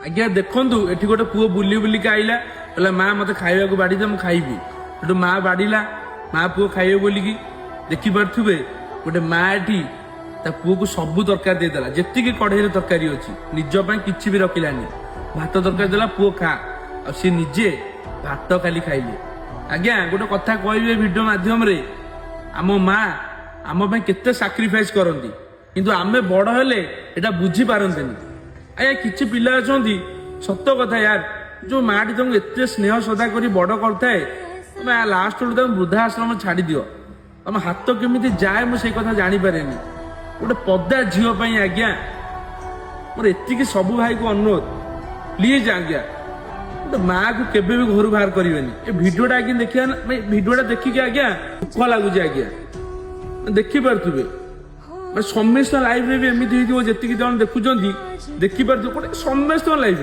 ଆଜ୍ଞା ଦେଖନ୍ତୁ, ଏଠି ଗୋଟେ ପୁଅ ବୁଲି ବୁଲିକି ଆଇଲା। କହିଲା, "ମା, ମତେ ଖାଇବାକୁ ବାଢିଦେ, ମୁଁ ଖାଇବି।" ସେଠୁ ମା ବାଢିଲା, ମା ପୁଅ ଖାଇବେ ବୋଲିକି। ଦେଖିପାରୁଥିବେ, ଗୋଟେ ମା ଏଠି ତା ପୁଅକୁ ସବୁ ତରକାରୀ ଦେଇଦେଲା, ଯେତିକି କଢେଇରେ ତରକାରୀ ଅଛି। ନିଜ ପାଇଁ କିଛି ବି ରଖିଲାନି। ଭାତ ତରକାରୀ ଦେଲା, "ପୁଅ, ଖା।" ଆଉ ସିଏ ନିଜେ ଭାତ ଖାଲି ଖାଇଲେ। ଆଜ୍ଞା, ଗୋଟେ କଥା କହିବେ ଭିଡିଓ ମାଧ୍ୟମରେ, ଆମ ମା ଆମ ପାଇଁ କେତେ ସାକ୍ରିଫାଇସ୍ କରନ୍ତି, କିନ୍ତୁ ଆମେ ବଡ ହେଲେ ଏଟା ବୁଝିପାରନ୍ତିନି। ଆଜ୍ଞା, କିଛି ପିଲା ଅଛନ୍ତି, ସତ କଥା ୟାର, ଯୋଉ ମାଟି ତମକୁ ଏତେ ସ୍ନେହ ଶ୍ରଦ୍ଧା କରି ବଡ କରିଥାଏ, ତମେ ଲାଷ୍ଟ ବେଳକୁ ତାକୁ ବୃଦ୍ଧାଶ୍ରମ ଛାଡିଦିଅ। ତମ ହାତ କେମିତି ଯାଏ, ମୁଁ ସେଇ କଥା ଜାଣିପାରେନି ଗୋଟେ ପଦା ଝିଅ ପାଇଁ। ଆଜ୍ଞା, ମୋର ଏତିକି ସବୁ ଭାଇକୁ ଅନୁରୋଧ, ପ୍ଲିଜ ଆଜ୍ଞା, ଗୋଟେ ମାକୁ କେବେ ବି ଘରୁ ବାହାର କରିବେନି। ଏ ଭିଡିଓଟା ଆଜ୍ଞା ଦେଖିବା ନା, ଭିଡିଓଟା ଦେଖିକି ଆଜ୍ଞା ଦୁଃଖ ଲାଗୁଛି। ଆଜ୍ଞା, ଦେଖିପାରୁଥିବେ, ମାନେ ସମସ୍ତ ଲାଇଫରେ ବି ଏମିତି ହେଇଥିବ। ଯେତିକି ଜଣ ଦେଖୁଛନ୍ତି, ଦେଖିପାରୁଥିବେ, ଗୋଟେ ସମସ୍ତଙ୍କ ଲାଇଫ